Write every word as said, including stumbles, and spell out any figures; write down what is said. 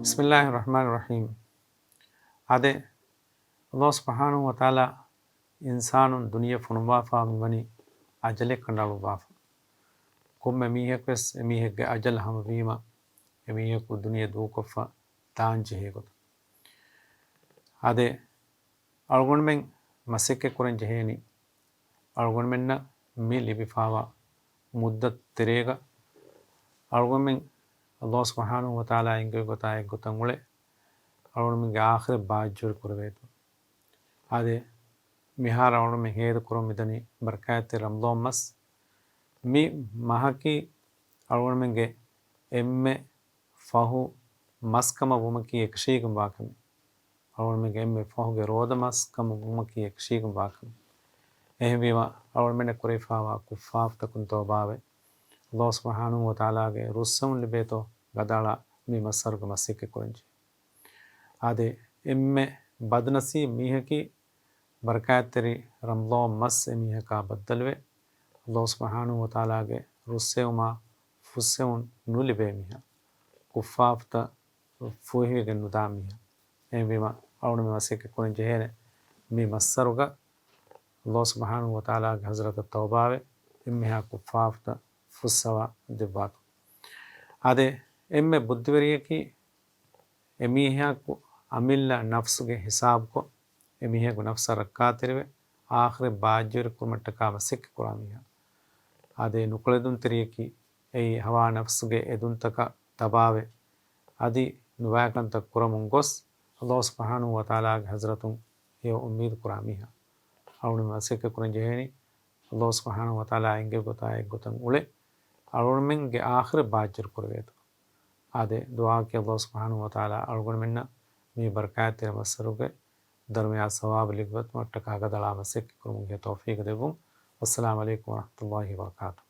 ބިސްމިއްލާހި ރަޙްމާނި ރަޙީމް. އާދެ، ﷲ ސުބްޙާނަހޫ ވަތަޢާލާ އިންސާނުން ދުނިޔެ ފޮނުއްވާފަ މިވަނީ އަޖަލެއް ކަނޑައަޅުއްވާފަ. ކޮންމެ މީހަކުވެސް އެމީހެއްގެ އަޖަލު ހަމަވީމަ، އެމީހަކު ދުނިޔެ ދޫކޮށްފަ ދާން ޖެހޭ ގޮތަށް. އާދެ، އަޅުގަނޑުމެން މަސައްކަތް ކުރަން ޖެހޭނީ، އަޅުގަނޑުމެންނަށް މި ލިބިފާވާ މުއްދަތު ތެރޭގަ އަޅުގަނޑުމެން ﷲ ސުބްޙާނަހޫ ވަތަޢާލާ އެންގެވި ގޮތާ އެއްގޮތަށް އުޅެ، އަޅުގަނޑުމެންގެ އާޚިރަތް ބާއްޖަވެރި ކުރެވޭތޯ. އާދެ، މިހާރު އަޅުގަނޑުމެން ހޭދަ ކުރަމުން މިދަނީ ބަރަކާތްތެރި ރަމަޟާން މަސް. މި މަހަކީ އަޅުގަނޑުމެންގެ އެންމެ ފަހު މަސް ކަމަށް ވުމަކީ އެކަށީގެންވާ ކަމެއް. އަޅުގަނޑުމެންގެ އެންމެ ފަހުގެ ރޯދަ މަސް ކަމަށް ވުމަކީ އެކަށީގެންވާ ކަމެއް. އެހެންވީމަ، އަޅުގަނޑުމެންނަށް ކުރެވިފާވާ ކުށްފާފަތަކުން ތައުބާވެ، ﷲ ސުބްޙާނަހޫ ވަތަޢާލާގެ ރުއްސެވުން ލިބޭތޯ ގަދައަޅާ މި މައްސަރުގެ މަސައްކަތް ކުރަންޖެހޭ. އާދެ، އެންމެ ބަދުނަސީބު މީހަކީ ބަރަކާތްތެރި ރަމަޟާން މަސް އެމީހަކާ ބައްދަލުވެ، ﷲ ސުބްޙާނަހޫ ވަތަޢާލާގެ ރުއްސެވުމާ ފުއްސެވުން ނުލިބޭ މީހާ، ކުށްފާފަތައް ފޫހިވެގެން ނުދާ މީހާ. އެހެންވީމަ، އަޅުގަނޑު މި މަސައްކަތް ކުރަން ޖެހޭނެ މި މައްސަރުގަ ﷲ ސުބްޙާނަހޫ ވަތަޢާލާގެ ޙަޟްރަތަށް ތައުބާވެ، އެންމެހާ ކުށްފާފަތައް ފުއްސަވާ ދެއްވާތޯ. އާދެ، އެންމެ ބުއްދިވެރިޔަކީ އެމީހާއަކު އަމިއްލަ ނަފްސުގެ ހިސާބުކޮށް، އެމީހާގެ ނަފްސަށް ރައްކާތެރިވެ، އާޚިރަތް ބާއްޖަވެރި ކުރުމަށްޓަކާ މަސައްކަތް ކުރާ މީހާ. އާދެ، ނުކުޅެދުންތެރިޔަކީ އެއީ ހަވާ ނަފްސުގެ އެދުންތަކަށް ތަބާވެ، އަދި ނުބައިކަންތައް ކުރަމުން ގޮސް، ﷲ ސުބްޙާނަހޫ ވަތަޢާލާގެ ޙަޟްރަތުން ހެޔޮ އުއްމީދު ކުރާ މީހާ. އަޅުގަނޑު މަސައްކަތް ކުރަން ޖެހޭނީ، ﷲ ސުބްޙާނަހޫ ވަތަޢާލާ އެންގެވި ގޮތާ އެއްގޮތަށް އުޅެ، އަޅުގަނޑުމެންގެ އާޚިރަތް ބާއްޖަވެރި ކުރެވޭތޯ. އާދެ، ދުޢާއަކީ ﷲ ސުބްޙާނަހޫ ވަތަޢާލާ އަޅުގަނޑުމެންނަށް މި ބަރަކާތްތެރި މައްސަރުގެ ދަރުމަޔާ ސަވާބު ލިބިވަތުމަށްޓަކާ ގަދައަޅާ މަސައްކަތް ކުރުމުގެ ތައުފީޤު ދެއްވުން. ވައްސަލާމު ޢަލައިކުމް ވަރަޙްމަތުﷲި ވަބަރަކާތުހު.